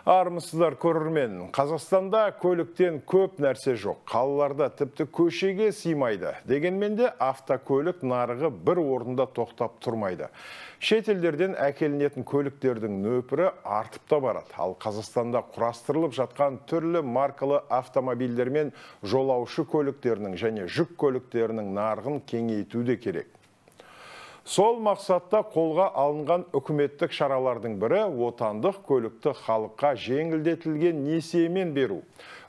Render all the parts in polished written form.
Армысыздар, көрермен. Қазақстанда көліктен көп нәрсе жоқ. Қалаларда тіпті көшеге сыймайды. Дегенмен де автокөлік нарығы бір орында тоқтап тұрмайды. Шетелдерден әкелінетін көліктердің нөпірі артып та барады. Ал Қазақстанда құрастырылып жатқан түрлі маркалы автомобильдер мен жолаушы көліктерінің және жүк көліктерінің нарығын кеңейту де керек. Сол мақсатта қолға алынған үкіметтік шаралардың бірі отандық көлікті халыққа жеңілдетілген несиемен беру.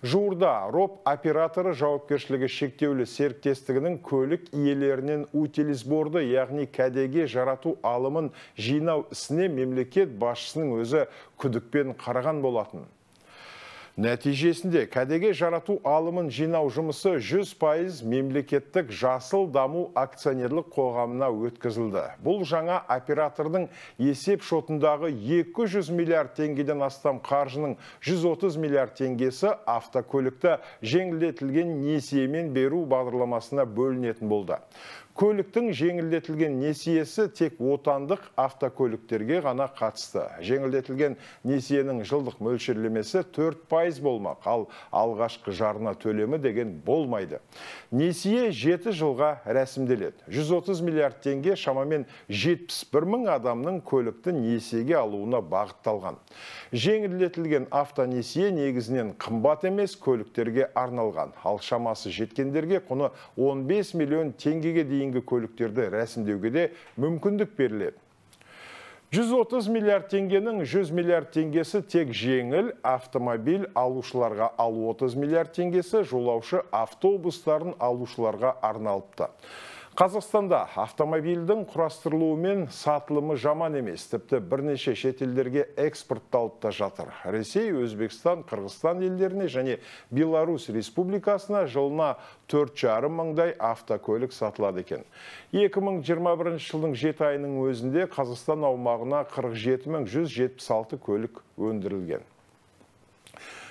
Жуырда РОП операторы жауапкершілігі шектеулі серіктестігінің көлік иелерінен утилизборды, яғни кәдеге жарату алымын жинау ісіне мемлекет басшысының өзі күдікпен қараған болатын. Нәтижесінде кәдеге жарату алымын жинау жұмысы 100% мемлекеттік Жасыл даму акционерлік қоғамына өткізілді. Бұл жаңа оператордың есеп шотындағы 200 миллиард теңгеден астам қаржының 130 миллиард теңгесі автокөлікті жеңілдетілген несиемен беру бағдарламасына бөлінетін болды. Көліктің жеңілдетілген несиесі тек отандық автокөліктерге ғана қатысты. Жеңілдетілген несиенің жылдық мөлшерлемесі 4% болмақ, ал алғашқы жарна төлемі деген болмайды. Несие 7 жылға рәсімделеді. 130 миллиард теңге шамамен 71 мың адамның көлікті несиеге алуына бағытталған. Жеңілдетілген автонесие негізінен қымбат емес көліктерге арналған. Ал шамасы жеткендерге құны 15 миллион теңгеге дейін көліктерді рәсімдеуге де мүмкіндік беріледі. 130 миллиард теңгенің 100 миллиард теңгесі тек жеңіл автомобиль алушыларға, ал 30 миллиард теңгесі жолаушы автобустарын алушыларға арналыпты. Қазақстанда автомобильдің құрастырылуы мен сатылымы жаман емес, тіпті бірнеше шетелдерге экспортталып та жатыр. Ресей, Өзбекстан, Қырғызстан елдеріне және Беларусь Республикасына жылына 4,5 мыңдай автокөлік сатылады екен. 2021 жылдың 7 айының өзінде Қазақстан аумағына 47 176 көлік өндірілген.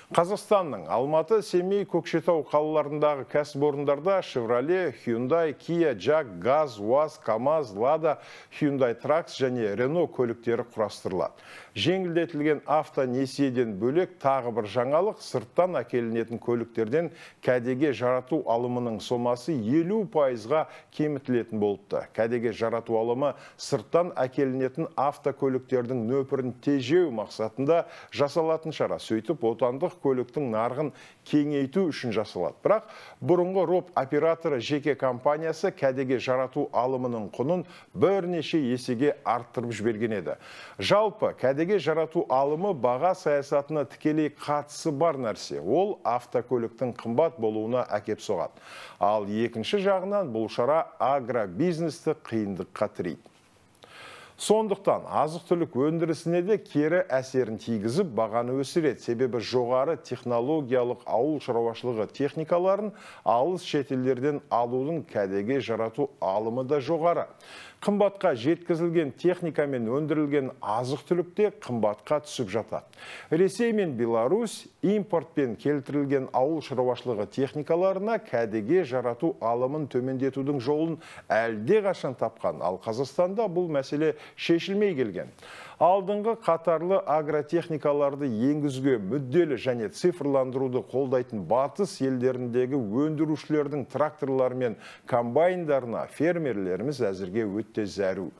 Қазақстанның Алматы, Семей, Көкшетау қалаларындағы кәсіпорындарда Chevrolet, Hyundai, Kia, JAC, GAZ, UAZ, КАМАЗ, Lada, Hyundai Trax және Renault көліктері құрастырылады. Жеңілдетілген автонесиеден бөлек тағы бір жаңалық: сырттан әкелінетін көліктерден кәдеге жарату алымының сомасы 50%-ға кемітілетін болыпты. Кәдеге жарату алымы сырттан әкелінетін автокөліктердің нөпірін тежеу мақсатында жасалатын шара. Сөйтіп, отандық көліктің нарығын кеңейту үшін жасалады. Бірақ бұрынғы РОП операторы жеке компаниясы кәдеге жарату алымының құнын бірнеше есеге арттырып жіберген еді. Жалпы, кәдеге жарату алымы баға саясатына тікелей қатысы бар нәрсе. Ол автокөліктің қымбат болуына әкеп соғады. Ал екінші жағынан бұл шара агробизнесті қиындыққа тірейді. Сондықтан азық-түлік өндірісіне де кері әсерін тигізіп, бағаны өсіреді. Себебі жоғары технологиялық ауыл шаруашылығы техникаларын алыс шетелдерден алудың кәдеге жарату алымы да жоғары. Қымбатқа жеткізілген техникамен өндірілген азық-түлік те қымбатқа түсіп жатады. Ресей мен Беларусь импортпен келтірілген ауыл шаруашылығы техникаларына кәдеге жарату алымын төмендетудің жолын әлде қашан тапқан. Ал Қазақстанда бұл мәселе шешілмей келген. Алдыңғы қатарлы агротехникаларды енгізуге мүдделі және цифрландыруды қолдайтын батыс елдеріндегі өндірушілердің тракторлары мен комбайндарына фермерлеріміз әзірге өте зәру.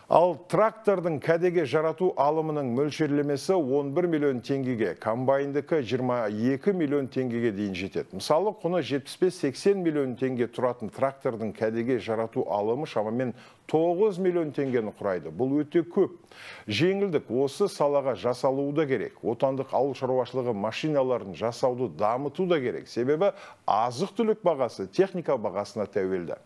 Ал трактордың кәдеге жарату алымының мөлшерлемесі 11 миллион теңгеге, комбайндікі 22 миллион теңгеге дейін жетеді. Мысалы, құны 75-80 миллион теңге тұратын трактордың кәдеге жарату алымы шамамен 9 миллион теңгені құрайды. Бұл өте көп. Жеңілдік осы салаға жасалуы да керек. Отандық ауыл шаруашылығы машиналарын жасауды дамыту да керек. Себебі азық-түлік бағасы техника бағасына тәуелді.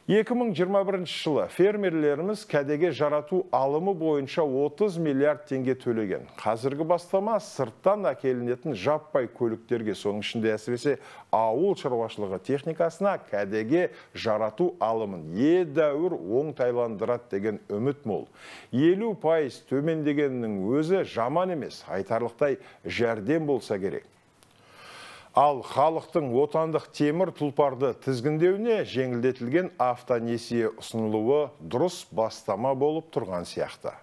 2021 жылы фермерлеріміз кәдеге жарату алымы бойынша 30 миллиард теңге төлеген. Қазіргі бастама сырттан әкелінетін жаппай көліктерге, соның ішінде әсіресе ауыл шаруашылығы техникасына кәдеге жарату алымын едәуір оңтайландырады деген үміт мол. 50% төмендегеннің өзі жаман емес, айтарлықтай жәрдем болса керек. Ал халықтың отандық темір тұлпарды тізгіндеуіне жеңілдетілген автонесие ұсынылуы дұрыс бастама болып тұрған сияқты.